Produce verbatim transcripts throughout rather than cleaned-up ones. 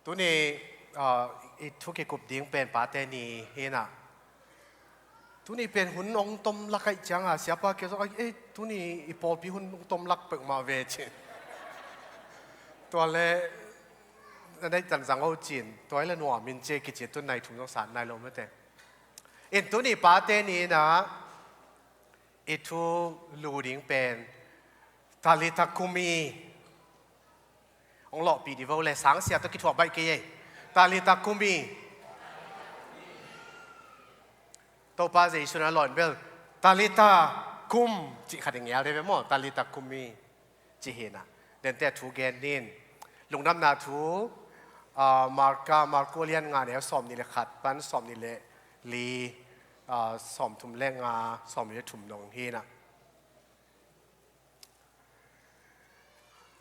Tuni, ah, i thu kikup ding pen Pate Ni hi-in ah. Tuni pen hun hong tom lak ahih ciangin, siapa kia zong, "Ei, tuni i pawlpi hun hong tom lak peuhmah ve," ci. Tua leh, na deih tan zang o ci-in, tua hi leh nuam in ci-a kici, tun nai thum zong sat nai lo mate. In tuni Pate Ni-in ah, i thu lu ding pen, Talitha kumi. Hong lawhpih dih vo leh, sangsia tawh kithuah baih kei ei. Talitha kumi. Topa Jesuh in a lawh in bel, Talitha kum, cih khat i ngial dih ve maw, Talitha kumi. Cih hi-in ah. Dente thu gen ni. Lungdamna thu, ah, Marka, Marku a lian nga, neu sawmnih leh khat pan sawmnih leh li, ah, sawmthum leh nga, sawmnih leh thum dong hi-in ah.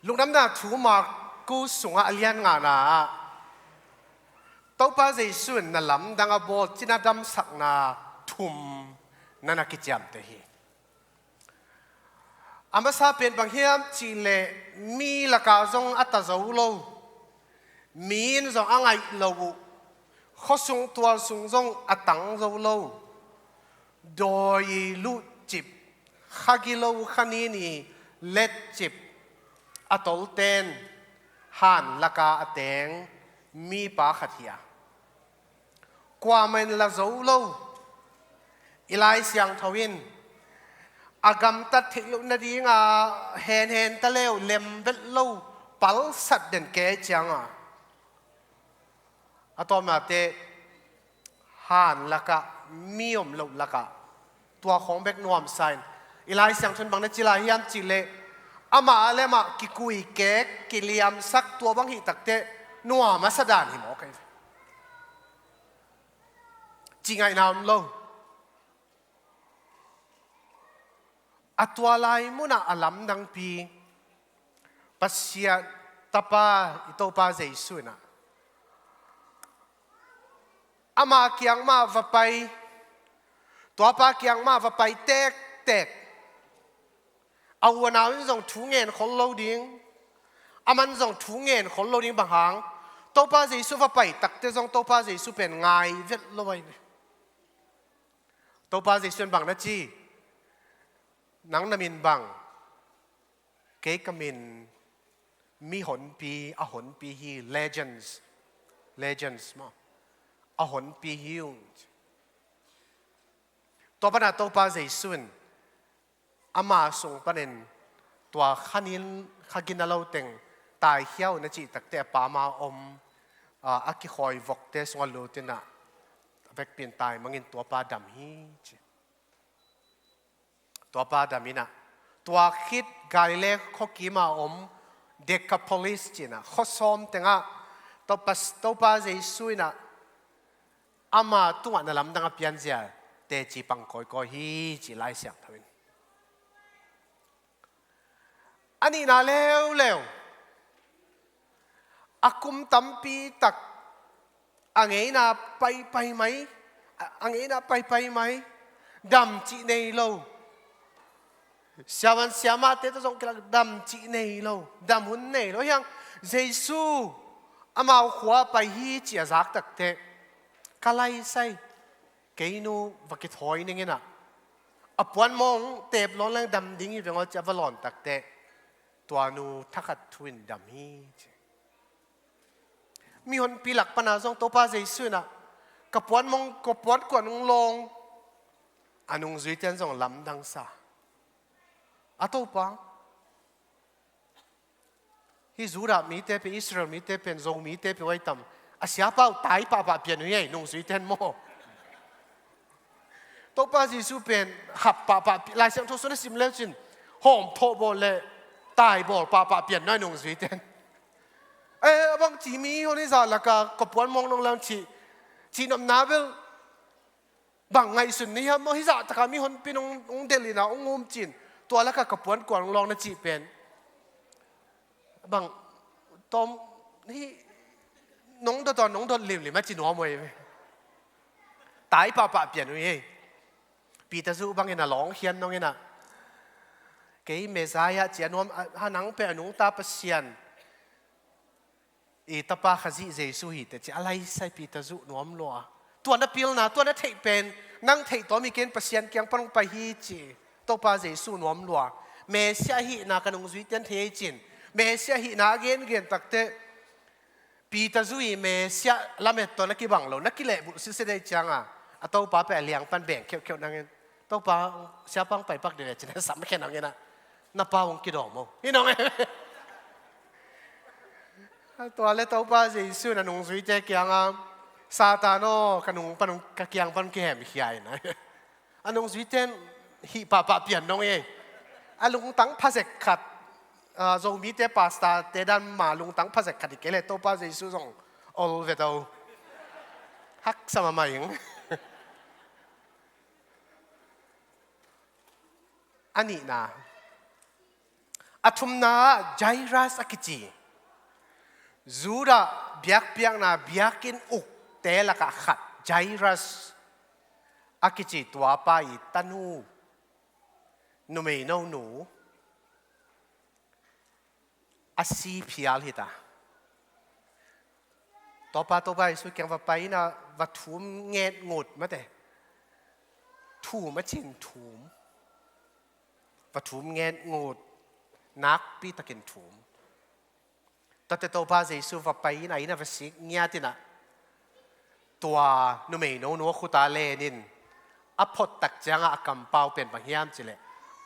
Lungdamna thu Marku sungah a lian ngana ah, Topa Jesuh in na lamdang a bawl cina damsakna thum na na kiciamteh hi. A masa pen bang hiam cih leh mi lakah zong a ta zo lo, mi in zong a ngaih lo uh, khuasung tualsung zong a tang zo lo, dawi i luhcip, kha gilo kha nin i letcip, a tolten han lakah a teng mipa khat hi a, kuamah in la zo lo. I Lai Siangtho in a gamtat theih loh nadinga henhen ta leu lem vet lo, palsat den kei ciangin, a tawpna teh han lakah, mi om loh lakah, tua khawng bek nuamsa in, i Lai Siangtho in bang na ci lai hiam cih leh, amah leh amah kikuikek, kiliamsak, tua bang hih tak teh nuam a sa dan hi mawk hi. Ci ngaihna om lo. A tua lai munah a lamdangpi Pasian Tapa, i Topa Jesuh in ah, ama kiang mah va pai, tuapa kiang mah va pai tektek. A u a nau in zong thu ngen khol lo ding, aman zong thu ngen khol lo ding, bang hang? Topa Jesuh va pai tak teh zong Topa Jesuh pen ngai vet lo ahi ve. Topa Jesuh in bang na ci? Nang na min bang? Kei ka min mi honpi, a honpi hi, legends. Legends maw? A honpi hi ung. Tua pan ah Topa Jesuh in ama sung panin tua kha nin, kha gina lo teng taikhia un a cih tak teh, a pa ma om, a, a kikhawi vokte sungah lut in ah, a vekpi in taimang in tuapa dam hi, ci. Tuapa dam in ah, tua khit Galilee khuakim a om Decapolis ci-in ah, khua sawm tengah Topa, Topa Jesuh in ah ama tungah na lamdang a pianzia teci pang kawikawi hi, ci Lai Siangtho in. A nihna leuleu, a kum tampi tak a ngeina paipai mai, a, a ngeina paipai mai, dam cih nei lo. Siavuan siamahte tawh zong kilak, dam cih nei lo, dam hun nei lo. Hiang Jesuh amau khua pai hi ci a zak tak teh, ka lai sai, kei nu va kithawi ning in ah, a puanmawng tep lawn leng dam ding hi veng aw, ci a va lawn tak teh, tua nu thakhat thu in dam hi, ci. Mihonpi lak pan ah zong Topa Jesuh in ah, ka puanmawng, ka puankuan hong lawng, a nungzuite in zong lamdang sa. A Topa, hih Judah mite pen, Israel mite pen, Zomite pen, huai tam, a siapa uh tai pahpah pian uh hi, nungzuite in maw? Topa Jesuh pen hap pahpah pi-, Lai Siangtho sung na sim le cin, hawmthawh bawl leh tai bawl pahpah pian uh hi, nungzuite in. Eh, a bangci mihon i zah lakah ka puanmawng nong lawng cih, cihnopna bel bang ngaihsun na hiam maw? Hih zah takah mihonpi in hong, hong delh in ah, hong um cin, tua lakah ka puankuan hong lawng na cih pen, bang, tawm, hih, nong dot aw, nong dot limlim a ci nuam uh hi ve. Tai pahpah pian uh hi. Peter zuh bangin a lawng khian nong in ah, kei Messiah ci a nuam, a, a nang pen a nungta Pasian i tapa Khazih Jesu hi teh ci a laisai Peter zuh nuam lua. Tua na pilna, tua na theih pen, nang theih tawm hi kei in, Pasian kiang pan hong pai hi ci. Topa Jesu nuam lua. Messiah hihna ka nungzuite in thei hi ci-in. Messiah hihna a gengen takteh Peter zui Messiah lamet tawh na kibang lo, na kilehbulh sitset dei cianga, a topa pen a liang pan beng kheuhkheuh nangin, Topa, siapa hong pai pak dih leh ci-in a sam khe nangin ah, na pa hong kidawm o. Hi nong e. Tua le Topa Jesu in a nungzuite kianga, Satan aw, ka nung pan, ka kiang pan kihemkhia in ah. A nungzuite in hih pahpah pian nong e. A lungtang phazek khat, ah, Zomite pastorte dan mah lungtang phazek khat hi kei leh Topa Jesu zong ol ve to. Haksa mahmah ing. A nihna. A thumna, Jairus a kici, Judah biakpiakna biakinn ukte lakah khat, Jairus a kici tua pa i tanu, numei nonu, a si phial hi ta. Topa, Topa Jesu kiang va pai in ah va thum ngetngut mate. Thum a cin thum. Va thum ngetngut, nakpi takin thum. Tua teh Topa Jesu va pai in ah, inn ah va sik ngiat in ah, tua numei nonu a khut ah len in, a phot tak ciangah a kampau pen bang hiam cih leh,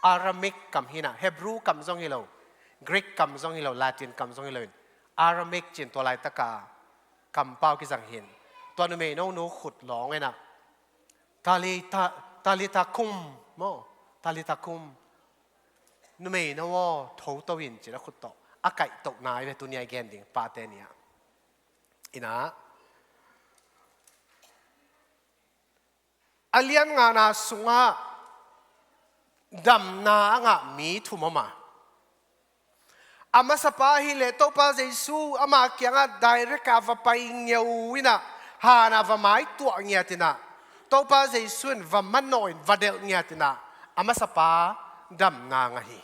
Aramaic kam hi in ah, Hebrew kam zong hi lo, Greek kam zong hi lo, Latin kam zong hi lo in, Aramaic ci-in tua laitak a kampau kizang hi in. Tua numei nonu khut lawng in ah, Talitha, Talitha kum, maw? Talitha kum. Numei no aw, tho to in, ci-in a khut tawh a kaihtohna hi ve, tuni a i gen ding pate ni-ah. In ah, a lian ngana sungah damna a ngah mi thum om a. A masapa ahih leh Topa Jesu ama kiangah direct a va pai ngeu in ah, han a va maituah ngiat in ah, Topa Jesu in va manawh in va delh ngiat in ah, a masapa damna ngah hi.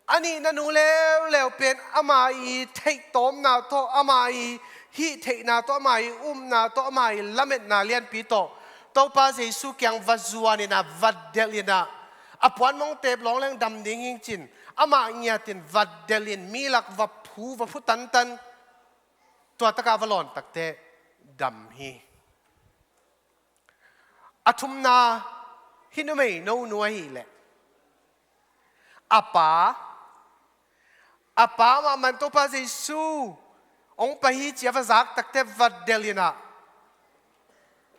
A nihna nu leuleu pen ama i theihtawmna tawh, ama i hih theihna tawh, ama i upna tawh, ama i lametna lianpi tawh Topa Jesu kiang va zuan in ah, va delh in ah, a puanmong tep lawng leng dam ding hi ing ci-in, amah ngiat in va delh in, mi lak va phu, va phu tantan. Tua tak a va lawn takteh dam hi. A thumna, hih numei nonu ahih leh, a pa, a pa mahmah in Topa Jesu hong pai hi ci-a va zak takteh va delh in ah,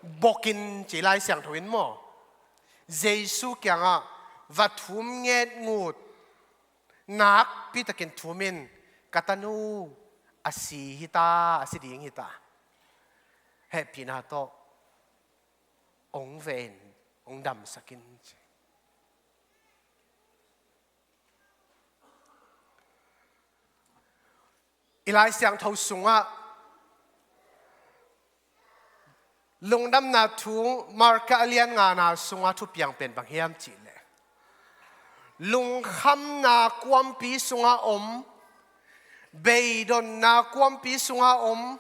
bok in ci, Lai Siangtho in maw, Jesu kiangah va thum ngetngut, nakpi takin thum in, ka tanu a si hi ta, a si ding hi ta. Hehpihna tawh hong veh in, hong damsak in, ci. I Lai Siangtho sungah Lungdamna Thu, Marka a lian ngana sungah thupiang pen bang hiam cih leh, lungkhamna kuampi sungah om, beidonna kuampi sungah om,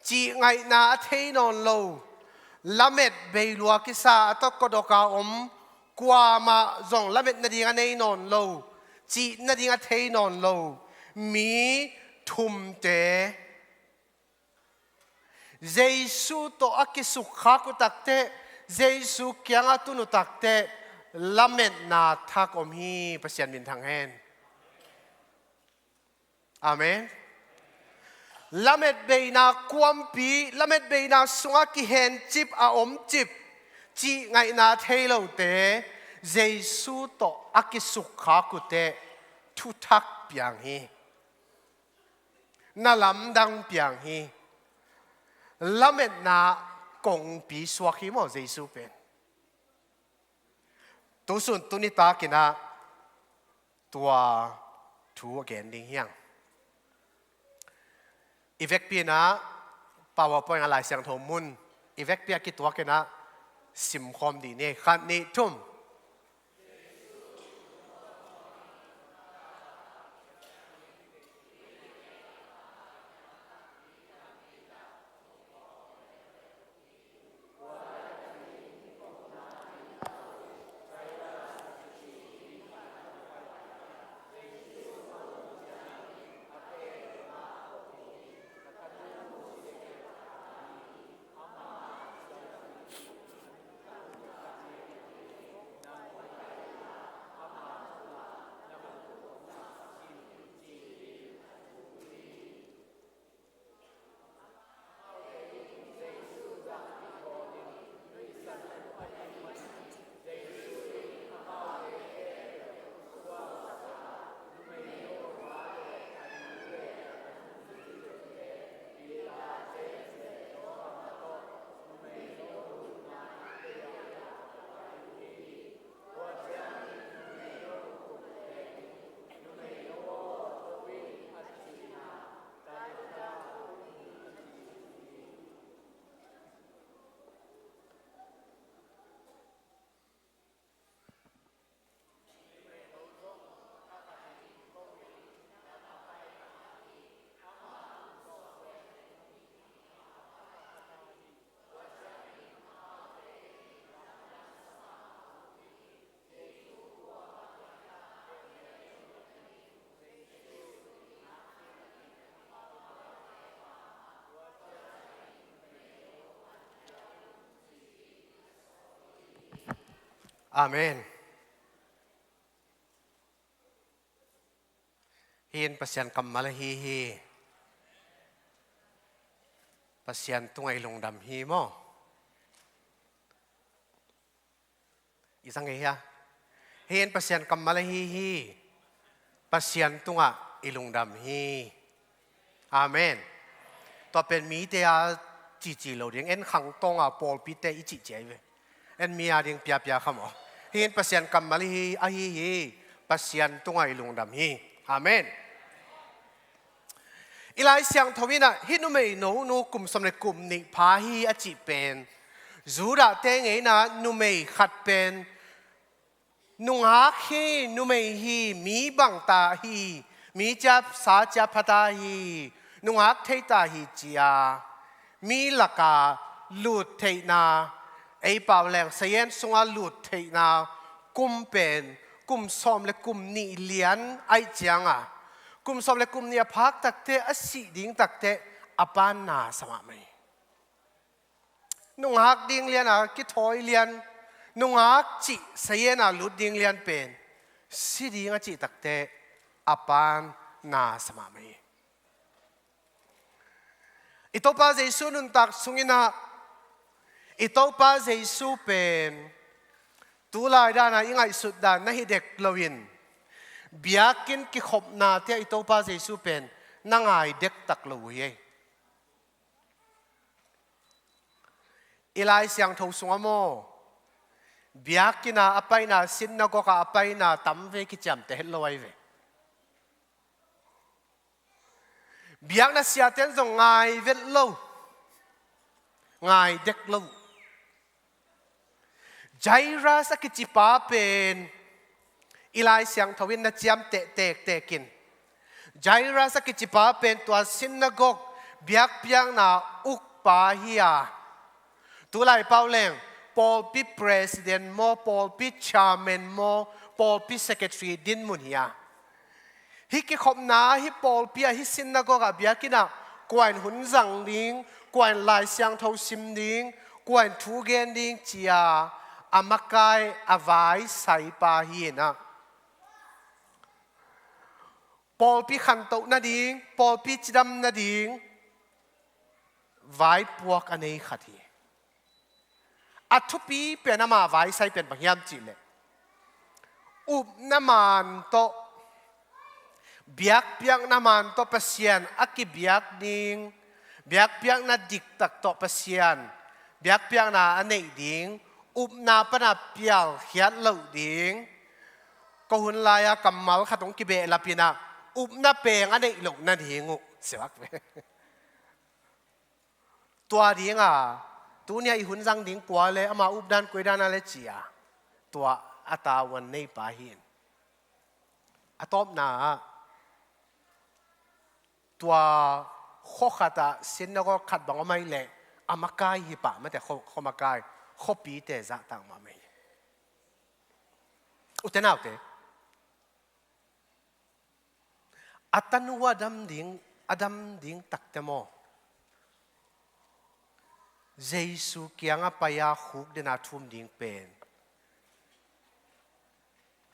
cihngaihna a thei nawn lo, lamet beilua kisa a tawh kodok a om, kuamah zong lamet nading a nei nawn lo, cih nading a thei nawn lo mi thumte Jesu tawh a kisukkhak uh takteh, Jesu kiangah tun uh takteh, lametna thak om hi. Pasian min thang hen. Amen. Lametbeina kuampi, lametbeina sungah kihencip a omcip, cihngaihna thei lote, Jesu tawh a kisukkhak uh teh thuthak piang hi. Na lamdang piang hi. Lametna kongpi suak hi maw Jesu pen. Tusun tuni takin ah tua thu a gen ding hi hang. I vekpi in ah PowerPoint a Lai Siangtho mun i vekpi a kituak in ah simkhawm dih ni. Khat, nih, thum. Amen. Hih in Pasian kammal ahi hi. Pasian tungah i lungdam hi maw? I zang ei hia? Hih in Pasian kammal ahi hi. Pasian tungah i lungdam hi. Amen. Tua pen mite a cici lo ding, en khangtawnga pawlpite i cihcia hi ve. En mi a ding piapia kha maw? Hih in Pasian kammal hi, ahi hi. Pasian tungah i lungdam hi. Amen. I Lai Siangtho in ah hih numei nonu kum sawm le kum nih pha hi a cih pen, Judahte ngeina numei khat pen nungak hi, numei hi, mi bangta hi, mi ciapsa ciaphata hi, nungak theita hi ci-a mi laka lut theihna, ei pau leng sayen sunga lut theihna kum pen kum sawm le kum nih lian aih cianga, kum sawm le kum nih a phak takte, a sih ding takte a pan na sa mahmah hi. Nungak ding liana kithawi lian, nungak cih sayena lut ding lian pen si ding a cih takte a pan na sa mahmah hi. I Topa Jesu nuntak sungin ah i Topa Jesu pen tulai dana i ngaihsut dan na hi dek loin, biakinn kikhopnate ah i Topa Jesu pen na ngai dektak lo uh hi ei. I Lai Siangtho sunga maw, biakinn a a paina, sinagog a a paina tamvei kiciamteh het lo ahi ve. Biakna siaten zong ngai vet lo, ngai dek lo. Jairus a kicipa pen i Lai Siangtho in na ciamteh tektekin, Jairus a kicipa pen tua sinagog biakpiakna ukpa hi a, tulai pau leng pawlpi president maw, pawlpi chairman maw, pawlpi secretary dinmun hi a, hih kikhopna, hih pawlpi ah, hih sinagog ah, biakinn ah kua in hun zang ding, kua in Lai Siangtho sim ding, kua in thu gen ding ci-a a makai a vaisaipa hi in ah, pawlpi khantoh nading, pawlpi cidam nading vaipuak a nei khat hi. A thupi pen ama vaisai pen bang hiam cihleh, upna man tawh, biakpiakna man tawh Pasian a kibiak ding, biakpiakna diktak tawh Pasian biakpiakna a neih ding, upna pana pialkhiat loh ding. Ko hun lai-a kammal khat hong kibehlap in ah, upna peng a neih loh nading uh, siwak ve. Tua dinga, tuni-a i hun zang ding kua le, ama updan koi dan a le ci-a, tua a tavuan neipa hi in. A tawpna ah, tua khua khat ah sinagog khat bang om ahih leh, a makai hi pah mate, khua, khua makai, khuapite zahtak mahmah hi. Ute naute, a tanu a dam ding, a dam ding takte maw, Jesu kiangah pai-a khukdena thum ding pen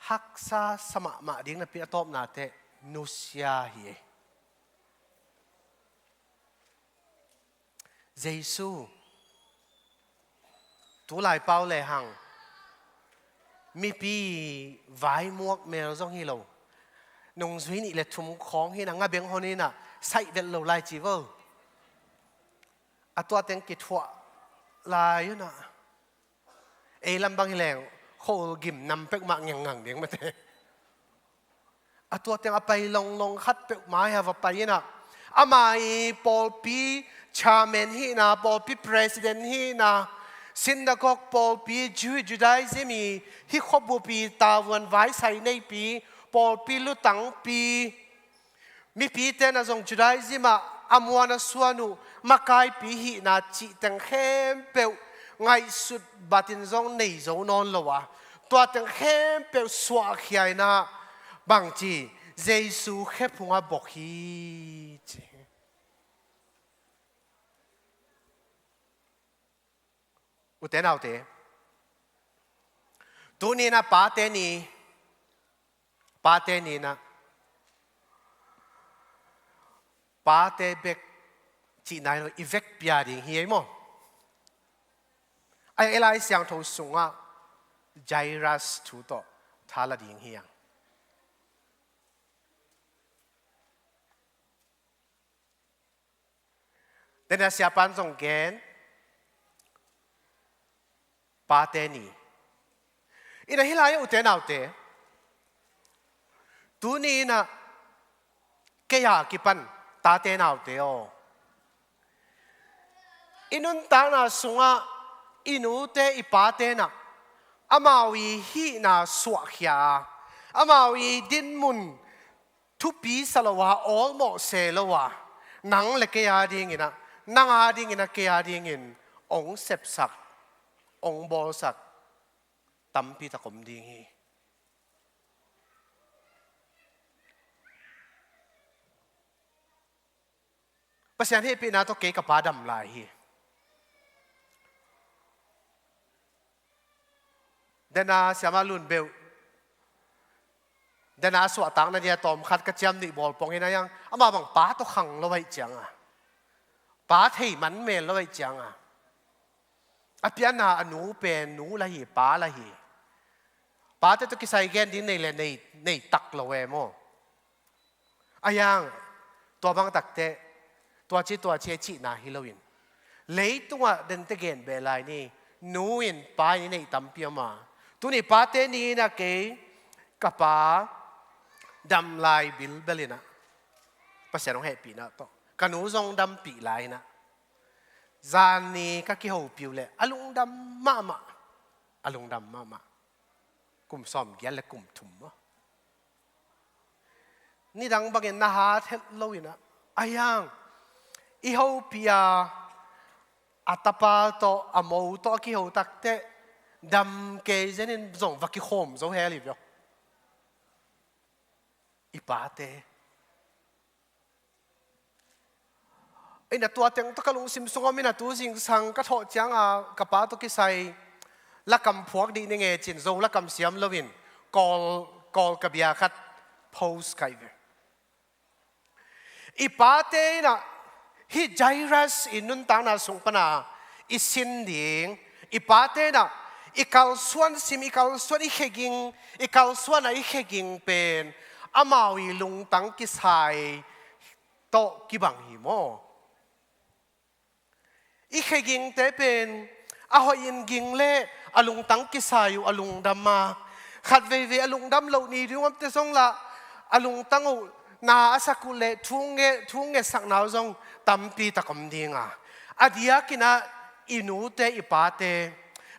haksa sa mahmah ding napi, a tawpna teh nusia hi. Jesu, tulai pau lehang mipi vaimuak mel zong hi lo, nungzui nih le thum khawng hi in ah, ngabeng hon in ah, saih vet lo lai ci vo. A tua teng kithuah lai un ah, ei lam bang hi leng, khua-ul gim nam peuhmah ngengngang ding mate. A tua teng a pai longlong khat peuhmah hi a va pai in ah, ama i pawlpi chairman hihna, pawlpi president hihna, sinagog pawlpi, Jew, Judaism i hih khuabupi tavuan vaisai neipi, pawlpi lutangpi, mipite na zong Judaism ah a muan a suan uh makaipi hihna cih teng khempeuh ngaihsut batin zong nei zo nawn lo a, tua teng khempeuh suahkhia in ah bangci, Jesu khephung a bok hi ci. Ute naute, Tuni in ah Pate Ni, Pate Ni in ah pate bek cihna hi lo, i vek pia ding hi ei maw? Ai, i Lai Siangtho sungah Jairus thu tawh thala ding hi ang. Dena siapan zong gen, Pate Ni. Ina hih lai-ah ute naute, tuni in ah kei a kipan tate naute aw, i nuntakna sungah i nute i pate in ah amau i hihna suahkhia a, amau i dinmun thupi sa lo a, awlmawh se lo a, nang le kei a dingin ah, nang a dingin ah, kei a dingin hong sepsak, hong bawlsak tampi tak om ding hi. Pasian hehpihna tawh kei ka pa dam lai hi. Dena siama Lun Beuh, dena suahtakna dia tawmkhat ka ciam nih bawl pong hi na, yang ama bang pa tawh khang lo ahih cianga, pa thei man mel lo ahih cianga, a pianna a nu pen nu la hi, pa la hi. Pate tawh kisai gen ding nei le nei, nei tak lo e maw? A yang, tua bang takteh, tua ci, tua ci a cihna hi loin, leitungah dente gen beh lai ni, nu in pa in i neih tampi om a, tuni Pate Ni in ah kei ka pa dam lai bilbel in ah, Pasian hong hehpihna tawh ka nu zong dampih lai in ah, zan ni ka kihopih uh leh a lungdam mahmah, a lungdam mahmah. Kum sawmgiat le kum thum maw? Nidang bangin na hat het lo in ah, a yang, i hopih a, a tapa tawh, a mo tawh a kiho takteh, dam kei zenin zong va kikhawm zo hel hi veh aw. I pate. Ina tua teng tawh ka lungsim sungah om in ah, tu zingsang ka thawh cianga ka pa tawh kisai lakam phuak dih ni nge cin, Zo lakam siam loin Kawl, Kawl ka bia khat post ka hi ve. I pate in ah hih Jairus i nuntakna sung pana i sin ding, i pate in ah i kalsuan sim, i kalsuan, i kheging, i kalsuan a i kheging pen amau i lungtang kisai tawh kibang hi maw? I khegingte pen a hoihin ging leh a lungtang kisai uh, a lungdam a, khat veivei a lungdam loh ni ding omte zong lah a lungtang uh, na a sak uh leh thu nge, thu ngesakna uh zong tampi tak om ding a, a diakin ah i nute i pate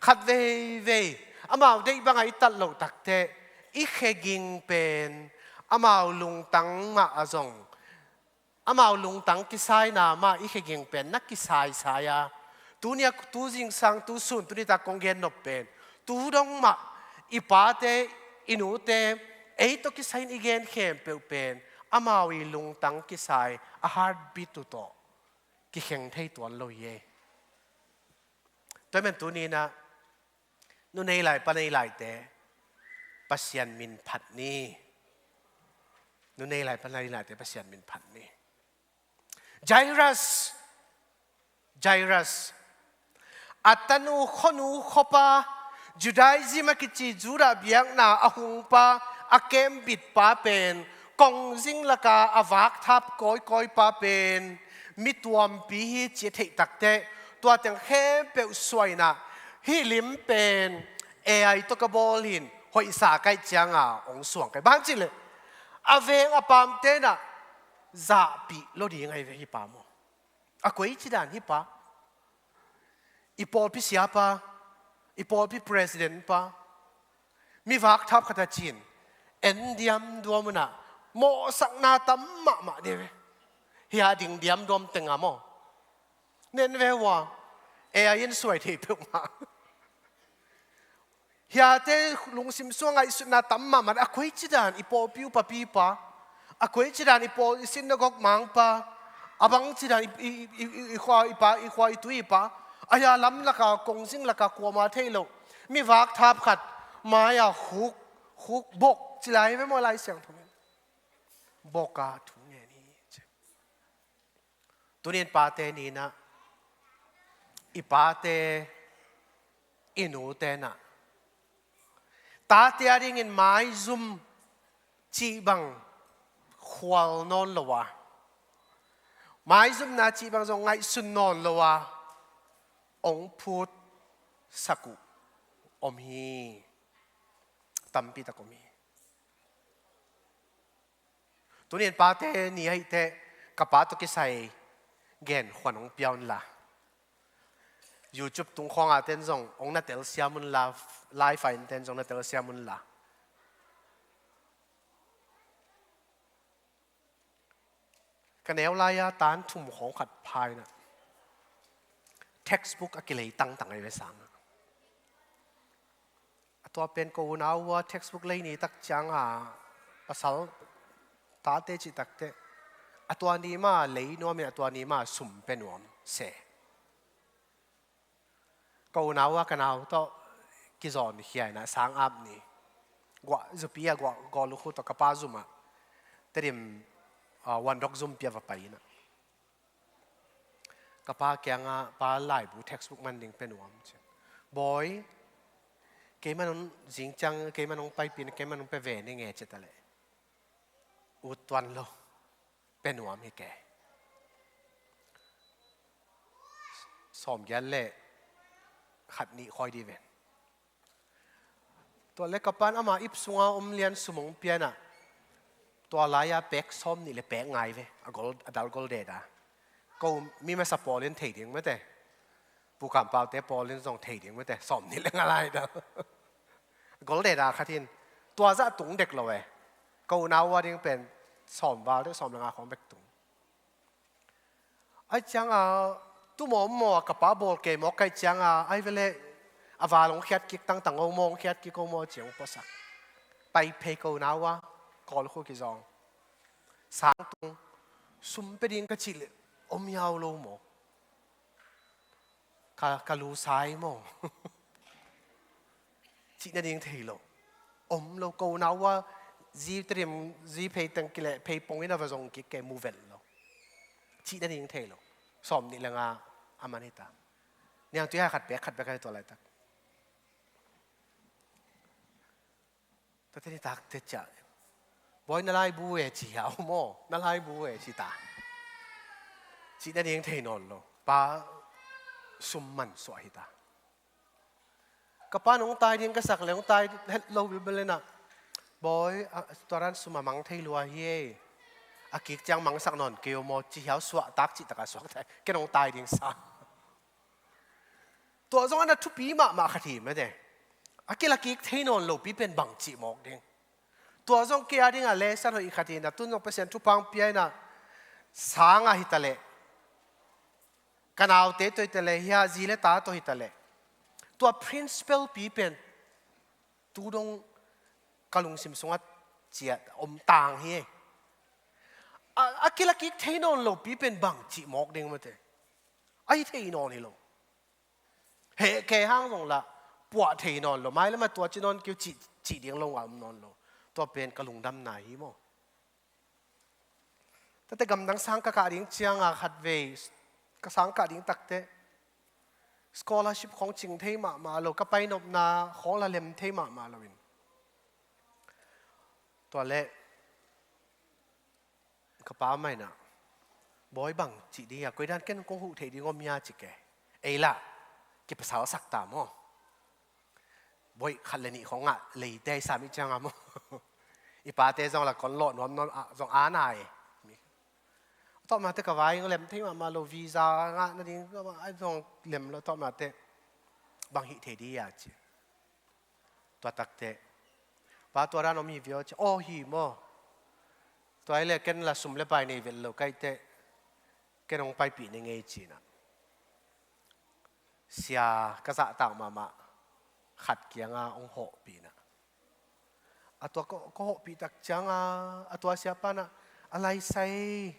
khat veivei amau deih bangah i tat loh takteh, i kheging pen amau lungtang mah a zong, amau lungtang kisaina mah i kheging pen na kisaisai a, tuni a, tu zingsang, tu sun, tu nitak kong gen nop pen, tu dong mah i pate, i nute, ei tawh kisai in i gen khempeuh pen amau i lungtang kisai, a heartbeat uh tawh kikheng thei tuan lo hi ei. Tua ahih manin tuni in ah, nu nei lai pa nei laite, Pasian min phat ni. Nu nei lai pa nei laite, Pasian min phat ni. Jairus, Jairus, a tanu khuanu khuapa, Judaism a kici Judah biakna a hungpa, a kembitpa pen, kongzing laka a vakthap kawikawipa pen mi tuampi hi ci a theih takteh, tua teng khempeuh suah in ah, hih lim pen A I tawh ka bawl hi, hoihsa ka hih cianga hong suang ka hi. Bang hang hiam cih leh a veng a pamte in ah zahpih lo ding ahi ve hih pa maw. A koici dan hih pa, i pawlpi siapa, i pawlpi president pa, mi vakthap khat a cin, en diamduam un ah, mawhsakna tam mahmah ding ve. Hia ding diamduam teng a maw. Nen ve ua, A I in suai thei peuhmah. Hiate lungsim sung ngaihsutna tam mahmah, a koici dan i pawlpi upa pipa, a koici dan i pawl, i sinagog mangpa, a bangci dan i, i, i, i, i khua i pa, i khua i tui i pa, a hia lam laka, kongzing laka kuamah thei lo mi vakthap khat, mai-ah huk, huk bok ci lai ve maw, Lai Siangtho in. Bok a thu ngen hi ci. Tuni in pate ni-in ah, i pate, i nute in ah, tate a dingin maizum cih bang khual nawn lo a, maizumna cih bang zong ngaihsun nawn lo a, hong phutsak uh om hi. Tampi tak om hi. Tuni in pate ni ahih teh, ka pa tawh kisai gen khuan hong pia un la. YouTube tung khawng a ten zong hong na telsiam un la, live a in ten zong na telsiam un la. Ka neu lai-a tan thum khawng khat pha in ah, textbook a kilei tangtang ahi ve sang ah. A tua pen ka unau uh a textbook lei ni tak ciang a, pasal tate cih tak teh, a tua ni mah lei nuam in, a tua ni mah sum pia nuam se. Ka unau uh a ka nau tawh kizawn khia in ah, sang ap ni, guah, zupi a guah, guah lukhu tawh ka pa zum ah Tedim, ah, Wandok zum pia va pai in ah, ka pa kiangah, "Pa, laibu textbook man ding pia nuam," ci. "Bawi, keimah nong zing ciang, keimah nong paipih, keimah nong pia ve ning e," ci ta leh, "Ut tuan lo, pia nuam hi kei. Sawmgiat le khat nih khawi dih ven." Tua leh ka pa'n ama ip sunga om lian sum hong pia in ah, tua lai-a pek sawmnih le pek nga hi ve, a gol, a dal gol deda. Ko mi masa pawl in thei ding mate, Pu Kam Pau te pawl in zong thei ding mate, sawmnih le nga lai dal. Gol deda khat hi in, tua zah tung dek lo e. Ka unau uh a ding pen sawm val deuh, sawm le nga khawng bek tung. Ahih ciangin, tu mawmaw a ka pa bawl kei mawk ka hih ciangin, ahih leh a val hong khiat kik tangtang o maw, hong khiat kik o maw ci-in hong puaksak. Pai phei ka unau uh a, Kawlkhu kizawng. Sang tung, sum pia ding ka cih leh om hiau lo maw. Ka, ka lu sai maw. Cih nading thei lo. Om lo, ka unau uh a, zi Tedim, zi phei teng kileh, phei pong in a va zong kik kei, mu velh lo. Cih nading thei lo. Sawmnih le nga a man hi ta. Niangtui hai khat bek, khat bek a hi tua laitak. Tate nitak teh ciah, "Bawi, na laibu e," ci hiau maw, "Na laibu e," ci ta. Cih nading thei nawn lo. Pa sum mansuah hi ta. Ka pa nong tai ding ka sak leh, hong tai het lo bilbel in ah, "Bawi, a, tua dan sum a mang thei lua hi e. A kik ciang mangsak nawn kei o maw," ci hiau, suahtak cih tak a suakta. Ken hong tai ding sa. Tua zong a na thupi mahmah khat hi mate. A kila kik thei nawn lopi pen bang cih mawk ding. Tua zong kei a dingin lesson hoih khat hi in ah, tun zong Pasian thupha hong pia in ah, sang ah hi ta leh, ka naute tawh hi ta leh, hia zi le ta tawh hi ta leh, tua principle pi pen tu dong ka lungsim sungah ciat om tang hi. A, a kila kik thei nawn lopi pen bang cih mawk ding mate. A hi thei nawn hi lo. Heh kei hang zong lah, puah thei nawn lo. Mailam ah tua ci nawn kei uh cih, cih ding lo a om nawn lo. Tua pen ka lungdamna hi maw. Tate gamdang sang ka kah ding ciangin khatvei, ka sang kah ding tak teh, scholarship khawng cing thei mahmah lo, ka painopna khawng lah lem thei mahmah lo in. Tua leh, ka pa mah in ah, "Bawi, bang cih ding hia, koi dan ken kong huh thei ding om hia?" ci kei. Ei lah, kipasalsak ta maw. Bawi khat le nih khawng ngah leite i sam i ciangin maw. I pate zong lah kon lawh nuam nuam, ah, zong a nai. Tawh mah teh ka vai lem thei mahmah lo, visa ngah nading, ai zong lem lo, tawh mah teh bang hih thei ding hia ci. Tua tak teh, "Pa, tua dan om hi viau," ci. "Aw, hi maw. Tua hi leh ken lah sum le pai nei vet lo ka hih teh, ken hong paipih ning ei," ci in ah, sia ka zahtak mahmah khat kiangah hong hawhpih in ah. A tua ka, ka hawhpih tak ciangin, a tua siapa in ah, "A lai sai,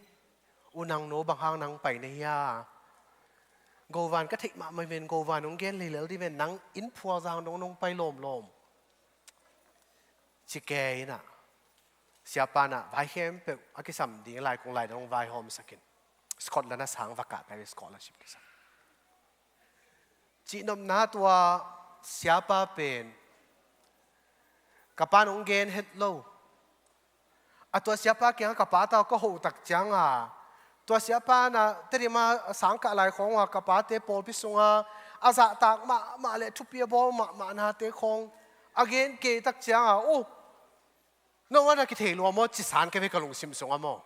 U Nang No, bang hang nang pai na hia? Govan ka theih mahmah ven, govan hong gen leilel dih ven, nang inn phual zang dong nong pai lawmlawm. ci kei inah, siapa inah vai khempeuh a kisam ding lai kong lai dong vaihawm sakin, Scotland ah sang va kah kai ve, scholarship kisam. Cihnopna tua siapa pen ka pa in hong gen het lo. A tua siapa kiangah ka pa tawh ka hoh tak cianga, tua siapa inah Tedim ah a sang kah lai khawng a ka pate pawlpi sunga a zahtak mahmah le thupi a bawl mahmah nate khawng a gen kei tak cianga, uh, no a na kithei lua maw, ci san kei ve ka lungsim sungah maw.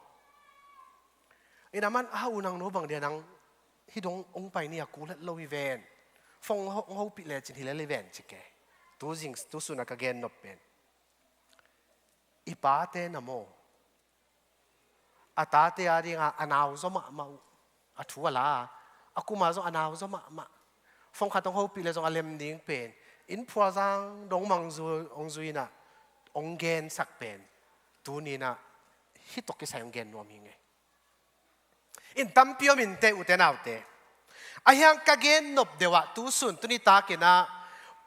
Inah aman, a, u nang nu bang dia nang hih dong hong pai ni a kul het lo hi ven. Phone hong hopih lecin hi lel hi ven ci kei. Tu zing, tu sunah ka gen nop pen, i pate na maw, a tate a dinga a nau zaw mahmah uh. A thu a la a, a kum a zong a nau zaw mahmah. Phone khat hong hopih le zong a lem ding pen, inn phualzang dong mang zu, hong zui inah hong gensak pen, tuni inah hih tawh kisai hong gen nuam hi ing ei. In tampi om inteh, ute naute. Ahi hang ka gen nop deuh ah, tu sun tuni takin ah,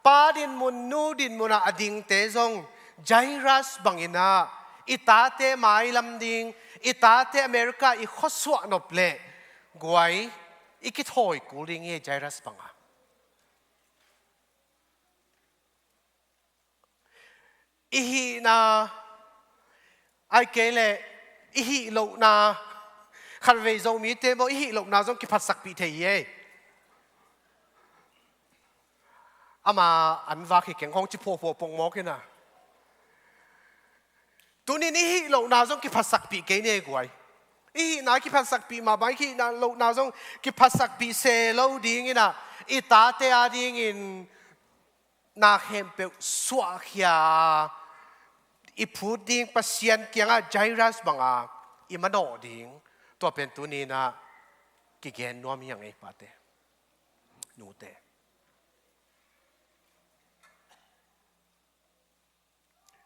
pa dinmun, nu dinmun ah a dingte zong Jairus bangin ah i tate mailam ding, i tate America i khuasuah nop leh guai, i kithawi kul ding hi, Jairus bangah. I hihna, ahih kei leh i hih lohna, khatvei Zomite maw, i hih lohna zong kiphatsakpih thei hi ei. Ama an vak hi keng hong ci phuahphuah pongmawk inah. Tunin i hih lohna zong kiphatsakpih kei ni ei guai. I hihna kiphatsakpih mah bang, i hih lohna zong kiphatsakpih se lo ding inah, i tate a dingin na khempeuh suahkhia i phut ding Pasian kiangah Jairus banga i manawh ding, tua pen tuni inah kigen nuam hi ing ei, pate, nute.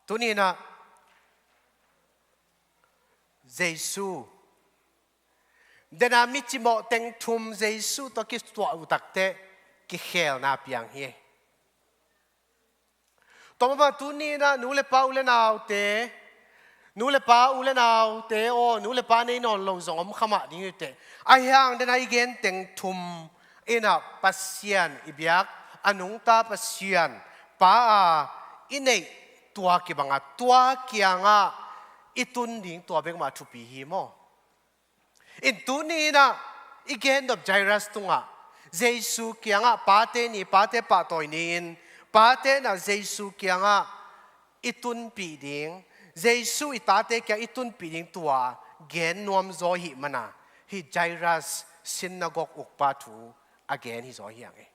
Tuni inah Jesu, dena mi cimawh teng thum Jesu tawh kituah uh takteh kikhelna piang hi. Tua mah bang tuni inah nu le pa, u le naute, nu le pa, u le naute aw, nu le pa nei nawn lo zong om kha mah ding hi teh. Ahi hang dena i gen teng thum inah Pasian i biak, a nungta Pasian Pa a i neih tua kibangah, tua kiangah i tun ding tua bek mah thupi hi maw. In tuni inah i gen nop Jairus tungah, Jesu kiangah pate ni, pate pahtawi ni-in, pate inah Jesu kiangah i tunpih ding, Jesu i tate kiang i tunpih ding tua gen nuam zaw ahih mana, hih Jairus sinagog ukpa thu a gen hi zaw hi ing ei.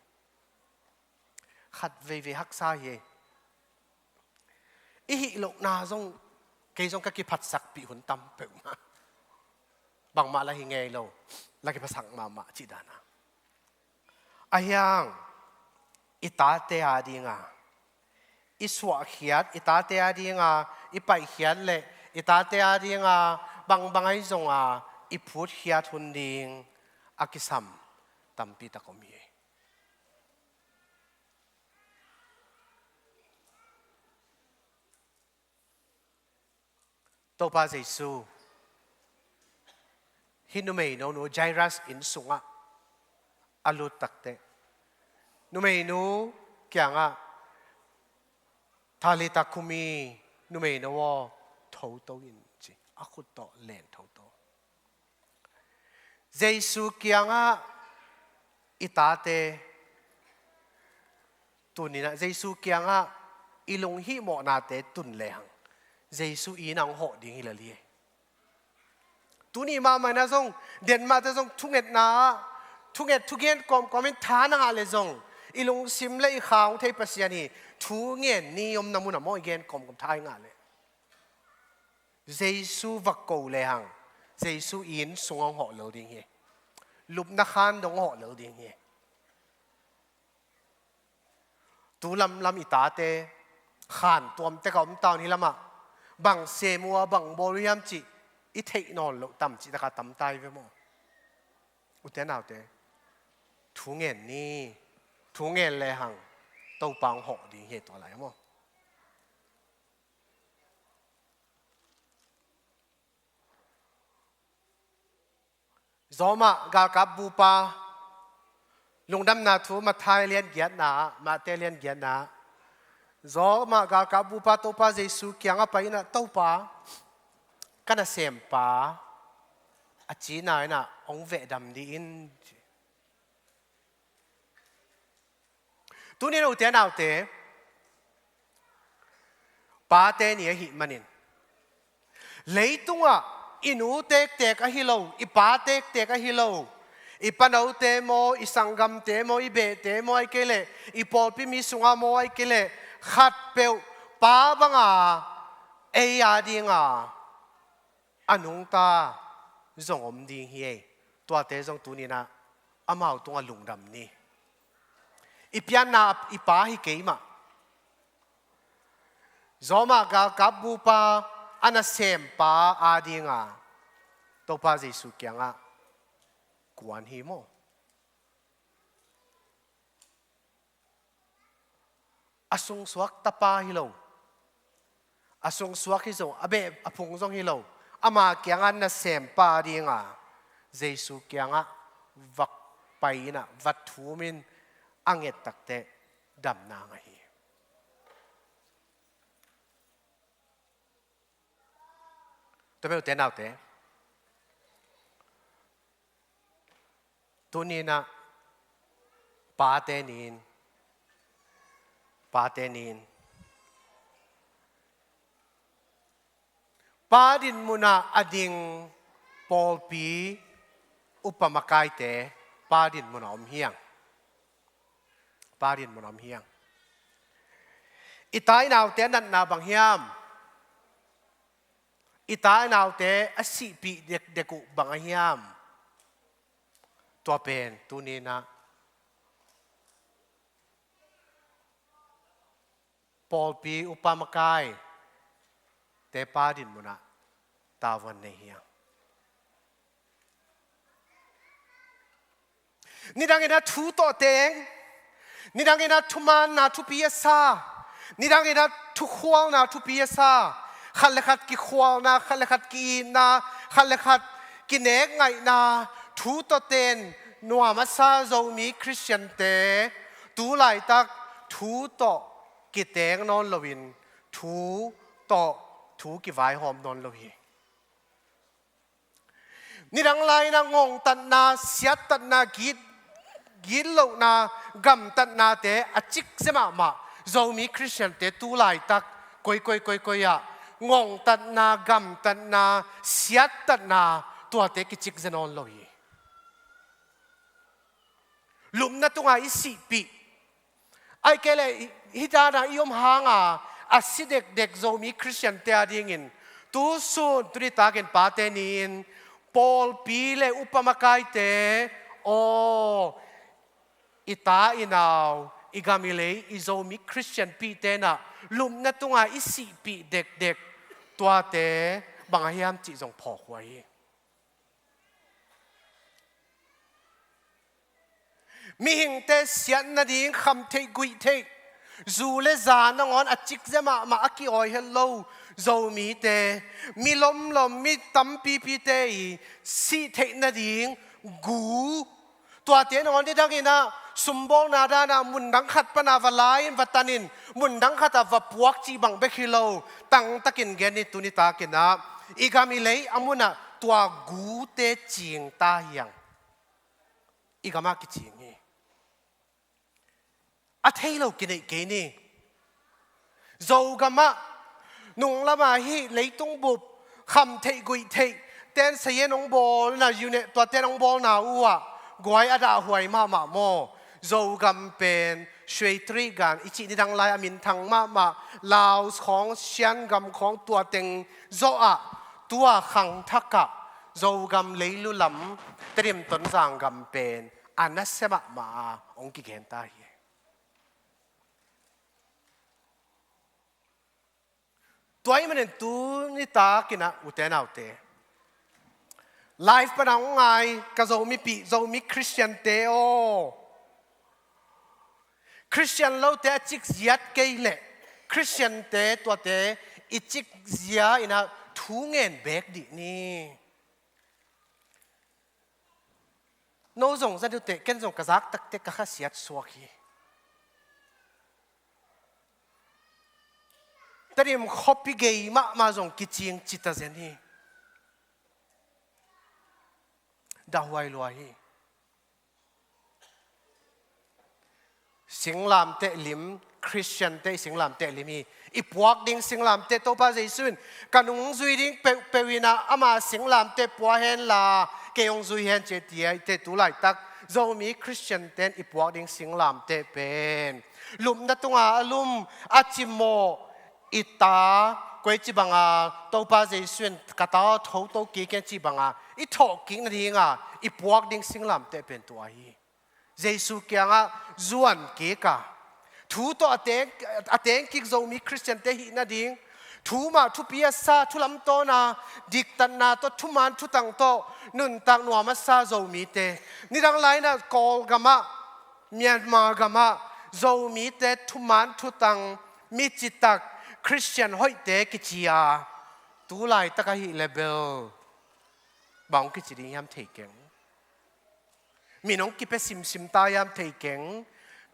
Khat veivei haksa hi ei. I hih lohna zong, kei zong ka kiphatsakpih hun tam peuhmah. Bangmah la hi ngei lo, la kiphatsak mahmah cih dana. Ahi hang i tate a dinga i suahkhiat, i tate a dinga i paihkhiat le i tate a dinga bangbang ahi zonga i phutkhiat hun ding a kisam tampi tak om hi. Topa Jesu, hih numeino nu Jairus inn sungah a lut takteh, numeino kiangah, "Talitha kumi," numeino aw, thoto in, ci. A khut tawh len thoto. Jesu kiangah i tate tuni inah, Jesu kiangah i lunghihmawhnate tun lehang, Jesu in hong hawh ding hi lel hi. Tuni mahmah inah zong, Denmark te zong thungetna ah, thunget, thugen kawmkawm in tha na ngah leh zong, i lungsim le i kha hong thei Pasian hi. Thungen ni omna munah maw, i gen kawmkawm tha i ngah leh. Jesu va ko lehang, Jesu inn sung hong hawh lel ding hi. Lupna khan dong hong hawh lel ding hi. Tu lamlam i tate khan tuam tek a om ta un, hih lamah bang sem uh a, bang bawl uh hiam cih i theih nawn loh tam cih taka tam ta hi ve maw. Ute naute, thungen ni, thungen lehang Topa hong hawh ding hi tua lai maw. Zawmah galkap bupa, lungdamna thu Matthai lian giatna ah, Matthai lian giatna ah, Zawmah galkap bupa Topa Jesu kiangah pai inah, "Topa, ka nasempa a cina inah hong vehdam dih in." Tuni-in ute naute, Pate Ni ahih manin, leitungah i nu tektek ahi lo, i pa tektek ahi lo, i panote maw, i sanggamte maw, i behte maw, ahih kei leh i pawlpi mi sungah maw, ahih kei leh khatpeuh pa banga ei a dinga a nungta zong om ding hi ei. Tuate zong tuni-in ah amau tungah lungdam ni. I pianna i pa hi kei mah. Zawmah galkap bupa a nasempa a dinga Topa Jesu kiangah kuan hi maw? A sungsuak tapa hi lo, a sungsuak hi zong, a beh a phung zong hi lo, ama kiangah nasempa dinga Jesu kiangah va pai inah, va thumin a nget takteh damna ngah hi. Tua ute naute, tuni-in ah Pate Ni-in, Pate Ni-in, pa dinmun ah a ding pawlpi upa makaite pa dinmun ah om hi hang. Pa dinmun ah om hi hang. I ta i naute a natna bang hiam? I ta i naute a sihpih dekdek uh bang a hiam? Tua pen tuni-in ah pawlpi upa makaite pa dinmun ah tavuan nei hi hang. Nidangin ah thu tawh teng, nidangin ah thumaanna thupi a sa, nidangin ah thukhualna thupi a sa, khat le khat kikhualna, khat le khat ki-itna, khat le khat kinekngaihna, thu tawh ten nuam a sa Zomi Khristiante tu laitak thu tawh kiteng nawn loin, thu tawh thu kivaihawm nawn lo hi. Nidang lai-in ah ngongtatna, siattatna, git, gitlohna, gamtatnate a cikzia mahmah Zomi Khristiante tu laitak koikoi koikoi ah ngongtatna, gamtatna, siattatna, tuate kicikzia nawn lo hi. Lupna tungah i sihpih, ahih kei leh hih dana i om hanga a si dekdek Zomi Khristiante a dingin, tusun, tu nitakin Pate Ni-in pawlpi le upa makaite aw, i ta i nau, i gam i lei, i Zomi Khristian pihte in ah lupna tungah i sihpih dekdek tuate bang a hiam cih zong phawk huai hi. Mihingte siat nading kham theih guih theih, zu le za nangawn a cikzia mahmah a ki-awi het lo Zomite, mi lomlom, mi tampipite i sih theih nading gu, tuate nangawn nidangin ah sumbawlna dana mundang khat pana va la-in va tanin mundang khatah va puak cih bang bek hi lo, tangtakin gen ni, tu nitakin ah i gam i lei a munah tua gute cing ta hi hang. I gamah kicing hi. A thei lo kineih kei ni. Zogamah, nunglamah hih leitung bup kham theih guih theih ten sayen hong bawlna, unit tuate hong bawlna uh ah guai a dahhuai mahmah maw? Zogam pen Shuitri gan i cih nidang lai a minthang mahmah, Laos khawng, Shan gam khawng, tua teng zawh ah, tua khangthak ah Zogam leilu lam Tedim, Tonzang gam pen a nasia mahmah a hong kigen ta hi. Tua ahih manin tu nitakin ah ute naute, live pana hong ngai ka Zomipih, Zomi Khristiante aw, Khristian lote a cikzia kei leh Khristiante tuate i cikzia in ah thu ngen beek dih ni. No zong zat uh teh, ken zong ka zak takte ka khasiat suak hi. Tedim khuapi gei mahmah zong kicing cita zen hi. Dahhuai lua hi. Singlamteh lim, Khristiante i singlamteh lim hi. I puak ding singlamteh Topa Jesu in ka nungzui ding peuhpeuh in ah ama singlamteh pua henla kei hong zui hen ci a, teh tu laitak Zomi Khristiante in i puak ding singlamteh pen lupna tunga a lum, a cimawh, i ta, koici banga Topa Jesu in ka ta aw tho to kik hen ci banga i thawh kik nadinga i puak ding singlamteh pen tua hi. Jesu kiangah zuan kik a, thu tawh a teng, a teng kik Zomi Khristiante hih nading, thu mah thupi a sa, thu lamtawna, diktatna tawh, thuman thutang tawh nuntak nuam a sa Zomite, nidang lai-in ah Kawlgamah, Myanmar gamah Zomite thuman thutang, mi citak, Khristian hoihte kici a, tu laitak ahih leh bel bang kici ding hiam thei keng. Min hong kipia simsim ta hiam thei keng.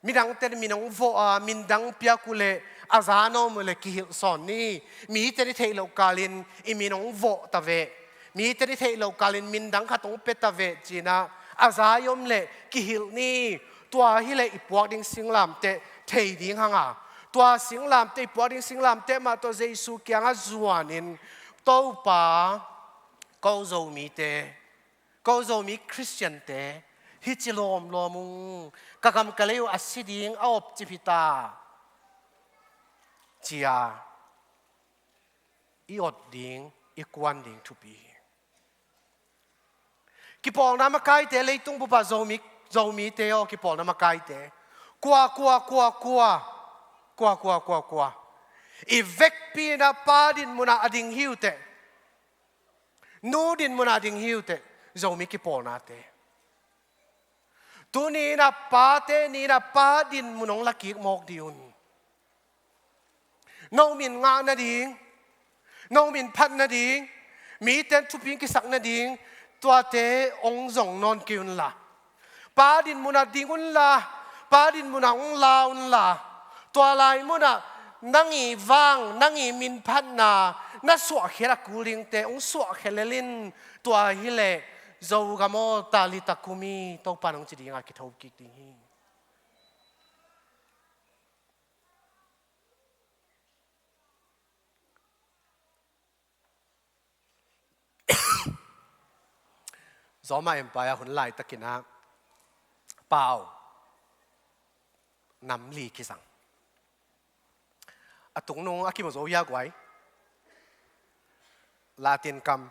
Midangte in min hong vawh a, min dang piak uh leh a za na om uh leh kihilh sawn ni. Mite in i theih loh kalin i min hong vawh ta veh, mite in i theih loh kalin min dang khat hong pia ta veh ci-in ah a za i om leh kihilh ni. Tua hi leh i puak ding singlamteh thei ding hang a, tua singlamteh, i puak ding singlamteh mah tawh Jesu kiangah zuanin, Topa, ko Zomite, ko Zomi Khristiante hih ci lawmlawm ung, ka gam ka lei uh a si ding, a opcip hi ta, ci-a i ot ding, i kuan ding thupi hi. Kipawlna makaite, leitung bup ah Zomi, Zomite aw, kipawlna makaite, kua, kua, kua, kua, kua, kua, kua, kua, i vekpi in ah Pa din mun ah a ding hi uh teh, Nu din mun ah ding hi uh teh, Zomi kipawlnate. Tuni in ah pate ni in ah Pa din mun hong la kik mawk dih un. No min ngah nading, no min phat nading, mite in thupi hong kisak nading, tuate hong zong nawn kei unla, Pa din mun ah ding unla, Pa din mun ah hong la unla, tua lai mun ah nang i vang, nang i minphatna na suahkhiat a kul dingte hong suahkhia lel in. Tua hi leh Zogam aw, Talitha kumi, Topa in hong ci ding a kitho kik ding hi. Roma Empire hun laitakin ah pau nam li kizang. A tungnung a kimu zo hia guai? Latin kam.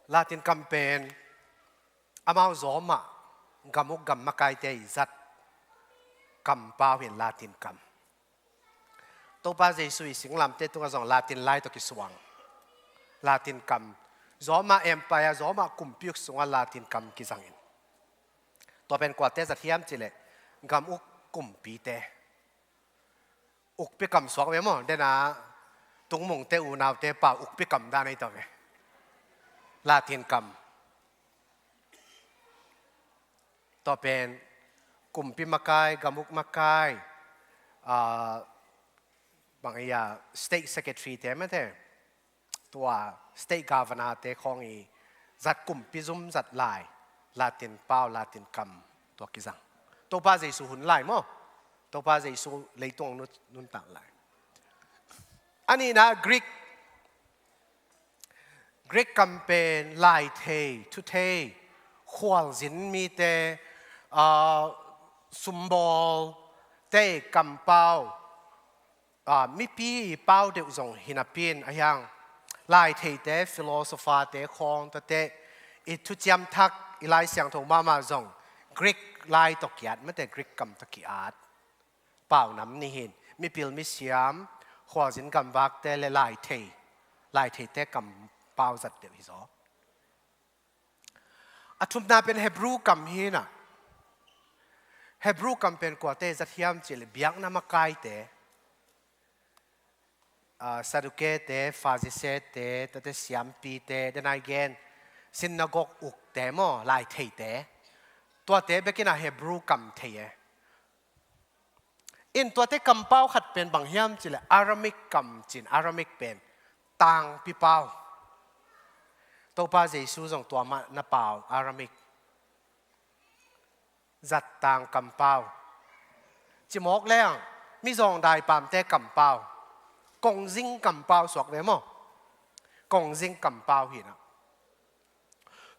Latin kam pen amau Roma gam uk gam makaite i zat kampau hi Latin kam. Topa Jesu i singlamteh tungah zong Latin lai tawh kisuang. Latin kam, Roma Empire, Roma kumpi uk sungah Latin kam kizangin. Tua pen kuate zat hiam cih leh gam uk kumpite. Ukpi kam suak ve maw, dena tungmungte unaute pau ukpi kam dan ahi ta ve. Latin kam. Tua pen kumpi makai, gam uk makai, ah, bang ia state secretary te mate, tua state governor te khawng i zat kumpi zum zat lai, Latin pau, Latin kam tua kizang. Topa Jesu hun lai maw? Topa Jesu leitung nun, nuntak lai. A nihna Greek, Greek kam pen laithei, thuthei, khualzin mite, ah, sumbawl te kampau, ah, mipi i pau deuh zong hi napi in, a hiang laitheite, philosopher te khawng tate i thuciam thak, i Lai Siangtho mahmah zong Greek lai tawh ki-at mate, Greek kam tawh ki-at. Pau nam nih hi in, mipil misiam, khualzin gamvakte le laithei, laitheite kampau zat deuh hi zaw. A thumna pen Hebrew kam hi in ah, Hebrew kam pen kuate zat hiam cih leh biakna makaite, Aa, Sadukete, Farisee-te, tate siampite, denai gen, sinagog ukte maw, laitheite, tuate bekin ah Hebrew kam thei e. In tuate kampau khat pen bang hiam cih leh Aramaic kam ci-in, Aramaic pen tangpi pau. Topa Jesu zong tua mah na pau, Aramaic. Zattang kampau. Cimawk leng, mizawng daipamte kampau. Kongzing kampau suak ve maw. Kongzing kampau hi-in ah.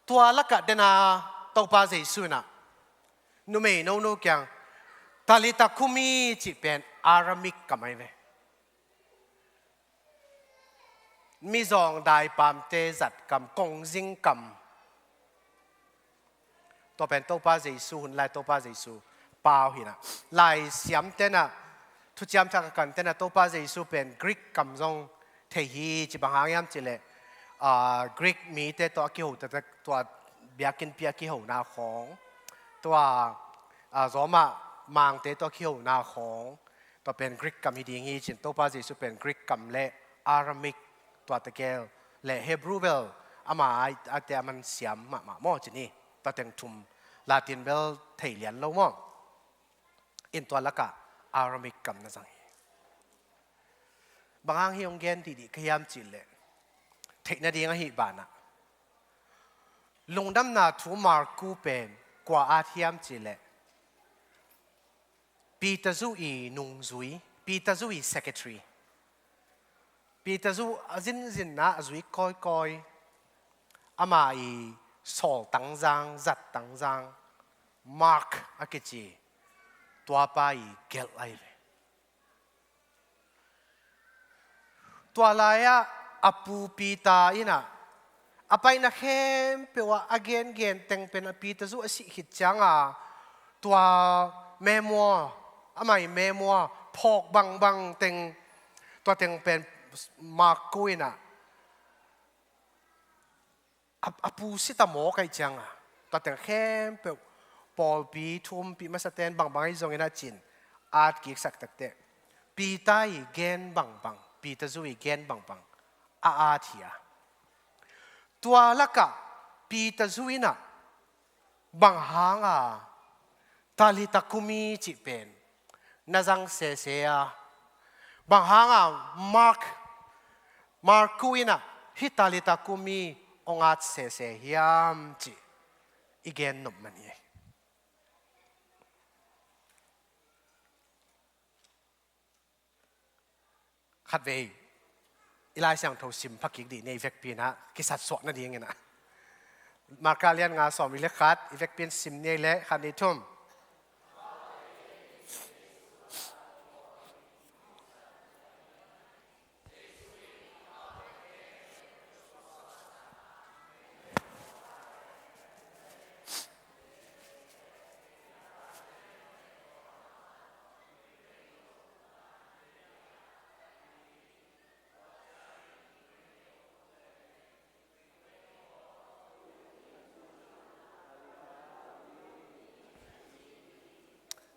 Tua lakah den a Topa Jesu in ah numei nono kiang, Talitha kumi cih pen Aramaic kam ahi ve. Mizawng daipamte zat kam, kongzing kam. Tua pen Topa Jesu, hun lai Topa Jesu pau hi-in ah. Laisiamte in ah, thuciam thak a kante in ah Topa Jesu pen Greek kam zong thei hi. Ci bang hang hiam cih leh, aa, Greek mite tawh a kiho taktak, tua biakinnpi a kihona khawng, tua, aa, Roma mangte tawh a kihona khawng, tua pen Greek kam hi ding hi ci-in Topa Jesu pen Greek kam le Aramaic, tua tegel le Hebrew bel ama ai, ate a man siam mahmah maw ci ni. Tua teng thum, Latin bel thei lian lo maw. In tua lakah Aramaic kam na zang hi. Bang hang hih hong gen dihdih ka hiam cih leh, theih nading ahih banah, Lungdamna Thu Marku pen kua at hiam cih leh, Peter Zu ii nungzui, Peter Zu ii secretary. Peter Zu a zinzinna a zui kawikawi, ama ii sawltangzang, zattangzang, Mark a kici, tuapa ii gelh ahi ve. Tua lai-ah a pu Peter in ah, a paina khempeuh ah a gengen teng pen a Peter Zu a sih khit ciang a, tua memoir, ama ii memoir phawk bangbang teng, tua teng pen Marku in ah, a, a pu sita mawk ahih ciang a, tua teng khempeuh, pawlpi thu umpih masate'n bangbang ahi zongin ah ci-in at kiksak takteh, Peter ii gen bangbang, Peter Zu ii gen bangbang a at hi a. Tua lakah Peter Zu in ah bang hang a Talitha kumi cih pen na zang sese a, bang hang a Mark, Marku in ah hih Talitha kumi hong at sese hiam cih i gen nop man hi. Khatvei i Lai Siangtho sim phakik dih ni, i vekpi in ah kisatsuah nadingin ah. Marka lian nga, sawmli le khat, i vekpi in sim ni leh, khat, nih, thum.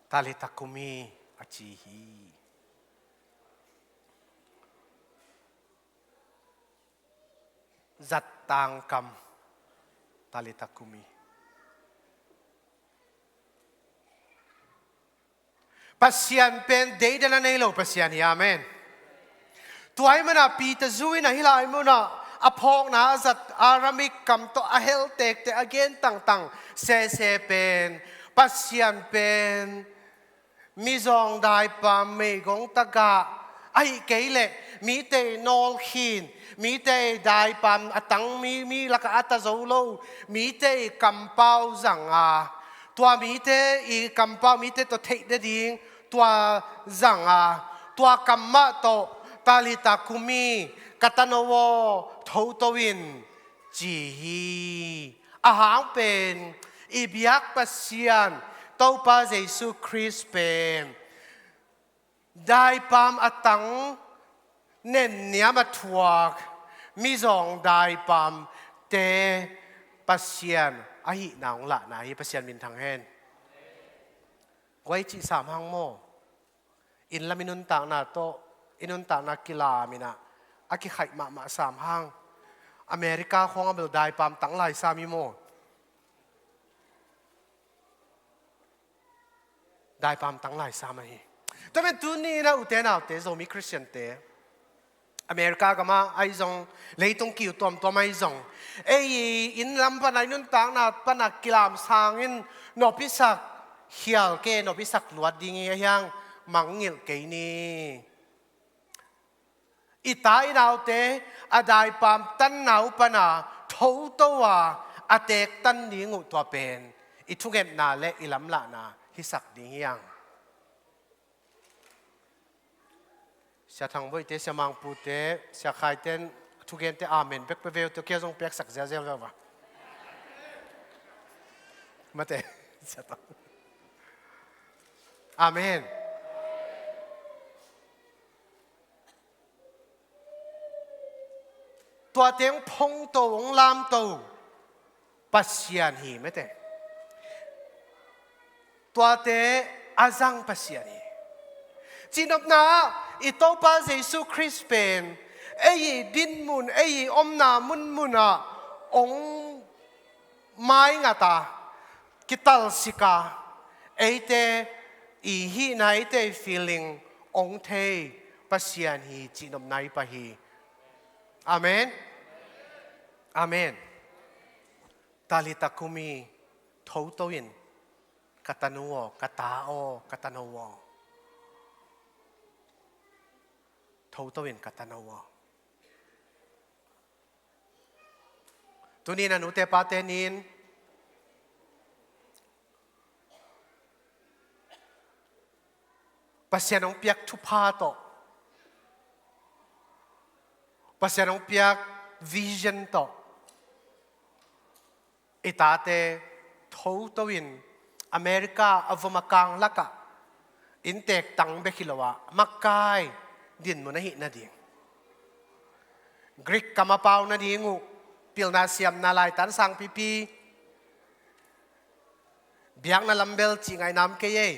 Talitha kumi, a ci hi. Zattang kam, Talitha kumi. Pasian pen deidan a nei lo Pasian hi, amen. Tua ahih manin Peter Zu in ah hih lai munah a phawkna a zat Aramaic kam tawh a hel tektek, a gen tangtang sese pen, Pasian pen mizawng daipam meigong tagah, ahih kei leh mite ii nawlkhin, mite ii daipam a tang mi, mi lakah a ta zo lo, mite ii kampau zang a, tua mite ii kampau, mite tawh theih nading tua zang a, tua kam mah tawh Talitha kumi, ka tano aw, thoto in, ci hi. A hang pen i biak Pasian Topa Jesu Khrist pen daipam a tang, nenniam a thuak, mizawng daipamte Pasian ahihna hong lahna hi. Pasian minthang hen. Guai cih sam hang maw. Inn lam i nuntakna tawh i nuntakna kilam in ah a kikhaih mahmah sam hang. America khawng a bel daipam tang lai sam hi maw? Daipam tang lai sam ahi. Tua pen tuni in ah ute naute Zomi Khristiante America gam ah ahi zong, leitung kiu tuamtuam ahi zong, ei inn lam pan ah i nuntakna pan ah kilam sangin nopsak khial kei, nopsak luat ding hi a hiang, mangngilh kei ni. I ta i naute a daipam tanna uh pan a thoto a a teek tan ding uh, tua pen i thungetna le i lamlahna hisak ding hi hang. Sia Thang Boihte, Sia Mang Pute, Sia Khai ten thugente amen bek pe ve uh, tua kia zong piaksak ziaziau ve uh a. Mate. Sia Thang. Amen. Tua teng phongto, hong lamto Pasian hi mate. Tuate a zang Pasian hi. Cihnopna ah i Topa Jesu Khrist pen ei i dinmun, ei i omna munmun ah hong maingat a, kitalsik a, eite i hihna, eite i feeling hong thei Pasian hi, cihnopna i pai hi. Amen. Amen. Talitha kumi, thoto in, ka tanu aw, ka ta aw, ka tanu aw. Thoto in, ka tanu aw. Tuni in a nute pate ni in Pasian hong piak thupha tawh, Pasian hong piak vision tawh, i tate thoto in America a vom a kang lakah innteek tang bek hi lo a makai dinmun ahih nading, Greek kam a pau nading uh, pilna siamna laitan sangpipi, biakna lambel cih ngaih nam kei ei.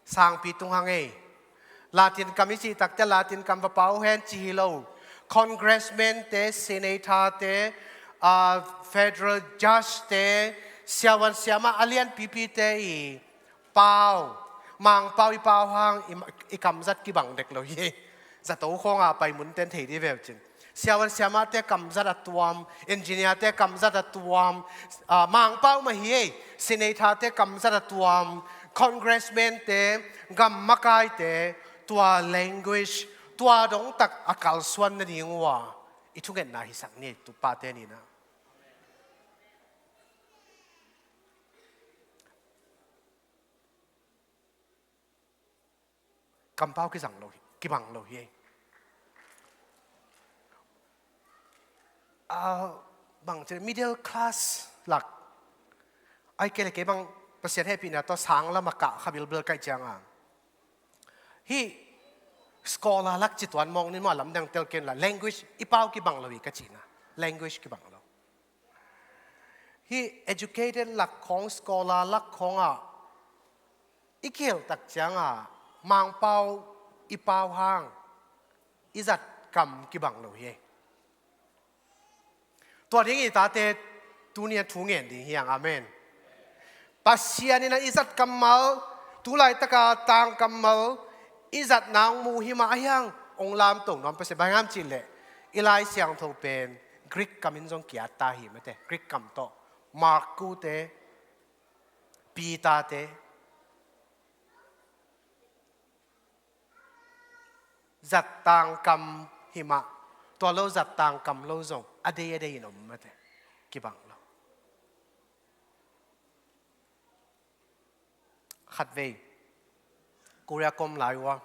Sangpi tung hang ei. Latin kam i cih takte Latin kam va pau hen ci hi lo. Congressman te, senator te, ah, federal judge te, siavuan siamah a lianpipite i pau, Mangpau i pau hang i, i kamzat kibang dek lo hi. Zato khawngah pai mun ten thei dih veu cin. Siavuan siamahte kamzat a tuam, engineer-te kamzat a tuam, ah, Mangpau mah hi ei, senator-te kamzat a tuam, congressman-te, gam makaite, tua language, tua dongtak a kalsuan nading uh a i thungetna hisak ni ei, tu pate ni in ah. Kampau kizang lo hi, kibang lo hi. Ah, bang ci, middle class lak, ai kei le kei bang Pasian hehpihna tawh sang lam a kah kha bilbil ka hih ciangin, hih scholar lak ci tuan mawk ni maw, lamdang tel kei inla, language i pau kibang lo hi ka cihna, language kibang lo. Hih educated lak khawng, scholar lak khawngah i kihel tak ciangin Mangpau i pau hang i zat kam kibang lo hi. Tua ding i tate tuni-in thu ngen ding hi hang. Amen. Pasian in ah i zat kammal, tu laitaka tang kammal i zat nang mu hi mah a hiang, hong lamto nuam Pasian. Bang hang hiam cih leh i Lai Siangtho pen Greek kam in zong ki-at ta hi mate. Greek kam tawh Marku te, Peter te, zat tang kam hi mah, tua lo zat tang kam lo zong a dei a dei in om mate. Kibang lo. Khatvei Korea ka om lai uh a,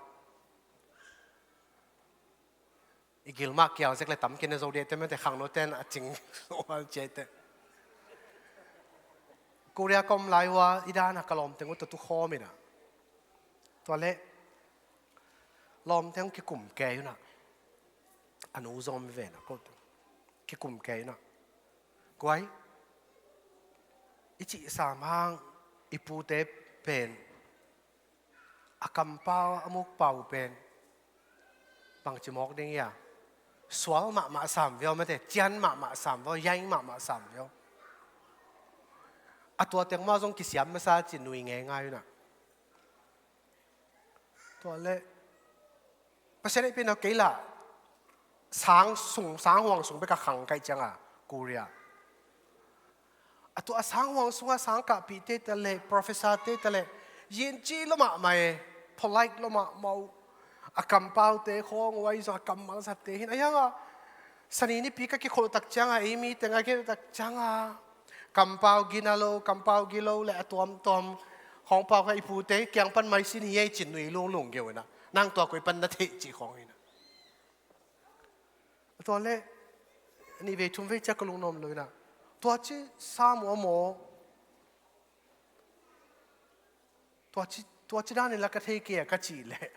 i gil mah kial zek le tam kei na zo dih te mate, khangno ten a cing cia te. Korea ka om lai uh a, i dan a ka lawmteng uh tawh tu khawm in ah, tua leh lawmteng kikum kei un ah, a nu zong om hi ve na ko, kikum kei un ah, guai, i cih sam hang i pute pen a kampau, a mukpau pen Bangci mawk ding hia? Sual mahmah sam veu mate, cian mahmah sam veu, yaing mahmah sam veu. A tua teng mah zong kisiam masa ci nui ngeingai unah. Tua leh Pasian ei pin a kei lah sang sung, sang huang sung bek a khang kaih cianga Korea. A tua a sang huang sunga sang kahpihte ta leh, professor-te ta leh, yin ci lo mahmah e, polite lo mahmah uh. A kampaute khawng uh ahi zong a kammal zatte hin. A hianga, sani nipi ka kikholh tak cianga, ei mi teng a kikholh tak cianga, kampau gina lo, kampau gilo le a tuamtuam khawng pau kha i pute kiang pan maisin hi ei cin nui lunglung geu ina. Nang tua koi pan na theih cih khawng ina. Tua leh nih vei thum vei ciak ka lungnuam lo ina. Tua ci sam uh a maw? Tua ci, tua ci danin la ka thei kei a ka cih leh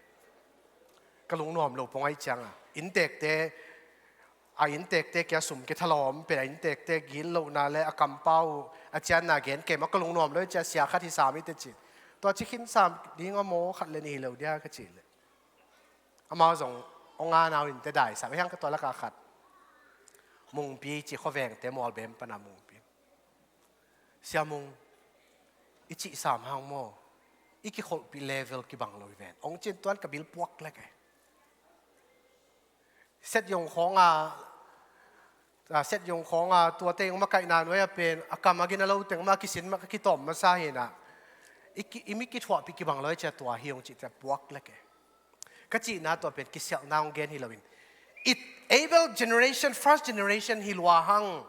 ka lungnuam lo pong ahi cianga. Inntekte, a inntekte kia sum kithalawm pen a inntekte gin lohna le a kampau a cianna gen kei mah ka lungnuam lo ahi cia sia khat hi sam i te ci. Tua ci khin sam ding a maw khat le nih hi lo dia ka cih leh. Amau zong ong a nau innte dai sam hiang ka tua laka khat. Mungpi ci khuavengte Mualbem pana Mungpi. Sia Mung, i cih sam hang maw? I kikholhpih level kibang lo hi ven. Ong cin tuan ka bil puak lek e. Set yong khawng a, a, set yong khawng a, tua teng makaihna nuai a pen, a kam a gina lo teng mah kisin mah ka kitawm masa hi na. I ki, i mi kithuahpih kibang lo hi cia tua hi ong cih cia puak lek e. Ka cihna tua pen kisialhna ong gen hi loin. It able generation, first generation hi lua hang.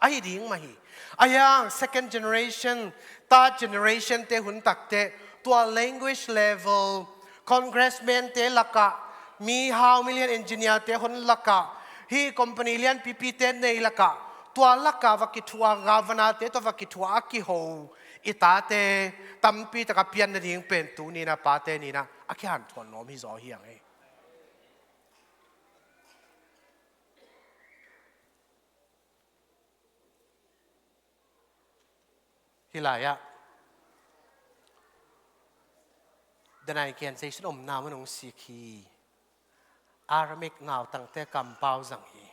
Ahi ding mah hi. A hiang second generation, third generation te hun takte, tua language level, congressman te lakah, mihau million engineer te hun lakah, hi company lianpipi te nei lakah, tua lakah va kithuah, governor te tua va kithuah a kiho, i tate, tampi taka pian nading pen tu nina pate nina, a kihanthuan nuam hi zaw hiang ei. Hi lai-ah, danai kian station omna man hong sik hi. Aramaic nautangte kampau zang hi.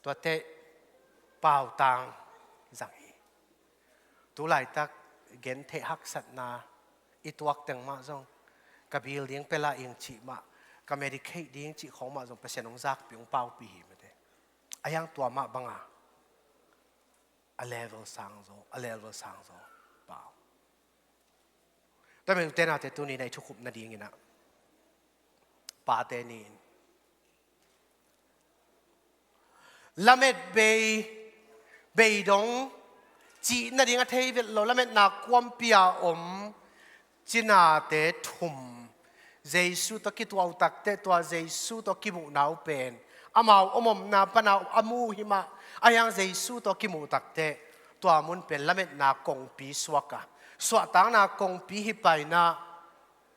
Tuate pautang zang hi. Tu laitak gentheih haksatna i tuak teng mah zong ka bil ding pela ing cih mah, ka medicate ding cih khawng mah zong Pasian hong zakpih hong paupi hi mate. A hiang tua mah banga a level sang zaw, a level sang zaw pau. Tua meng tena te tuni na i thukhupna dingina pate ni in lamet bei, bei dong cih nading a thei vet lo, lametna kuampia om cinate thum Jesu tawh kituah uh takte tua Jesu tawh kimuhna uh pen amau omomna pana a muh hi mah. A hiang Jesu tawh kimuh takte tua mun pen lametna kongpi suaka, suahtakna kongpi hi paina,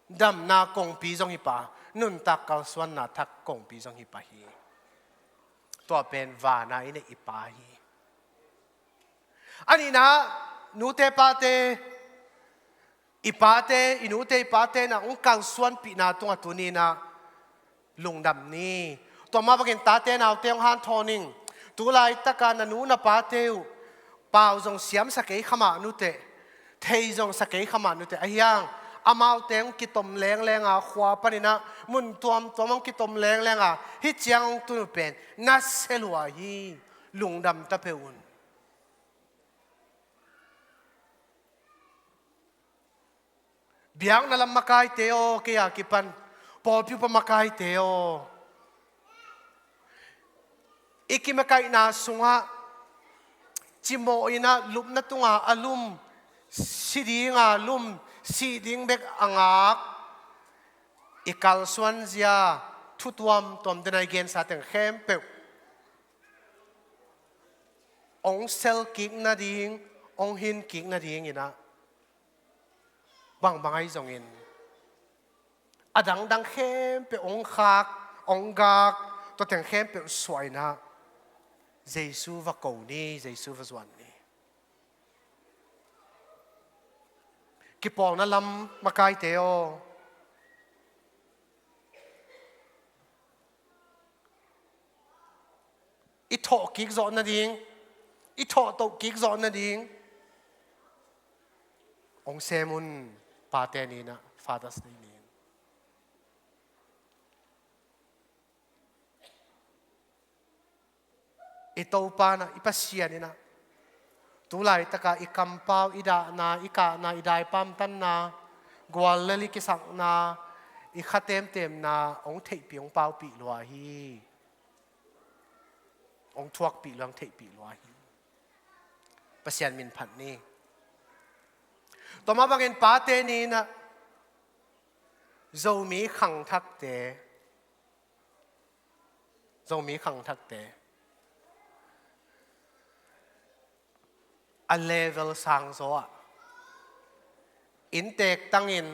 damna kongpi zong hi pa, nuntak kalsuanna thak kongpi zong hi pa hi. Tua pen vana i neih i pa hi. A nihna, nute pate, i pate, i nute i pate na hong kalsuanpihna tungah tunina lungdam ni. Tua mah bangin tate naute hong hanthawn ing. Tu laitaka na nu na pate uh pau zong siamsa kei khamah nute, thei zong sa kei khamah nute. A hiang amaute hong kitom lenglenga khua paninah mun tuamtuam hong kitom lenglenga hih ciang hong tun uh pen na selua hi. Lungdam ta peuh un. Biakna lam makaite aw, kei a kipan pawlpi upa makaite aw, i kimakaihna sungah cimawh inah lupna tunga a lum, si dinga lum, sih ding bek a ngak i kalsuanzia thu tuamtuam dena i gensa teng khempeuh hong sel kik nading, hong hin kik nadinginah bangbang ahi zongin a dangdang khempeuh hong khak, hong gak, tua teng khempeuh suah inah Jesu va ko ni, Jesu va zuan ni. Kipawlna lam makaite aw, i thawh kik zawh nading, i thawh toh kik zawh nading hong sem un. Pate ni-in ah, Father's Day ni-in i Topa in ah, i Pasian in ah, tu laitak ah i kampau, i dahna, i kahna, i daipamtanna, guallel i kisakna, i kha temtemna hong theihpih, hong paupih lua hi. Hong thuakpih lua, hong theihpih lua hi. Pasian min phat ni. Tua mah bangin Pate ni-in ah, Zomi khangthakte, Zomi khangthakte a level sangzaw ah, innteek tangin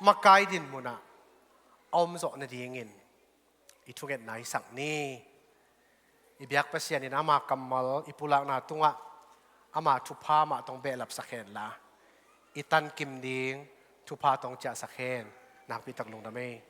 makai dinmun ah a om zawh nadingin i thungetna i sak ni. I biak Pasian in ama kammal i pulakna tungah ama thupha mah tawh hong behlapsak hen la, i tankim ding thupha tawh hong ciahsak hen. Nakpi tak lungdam ei.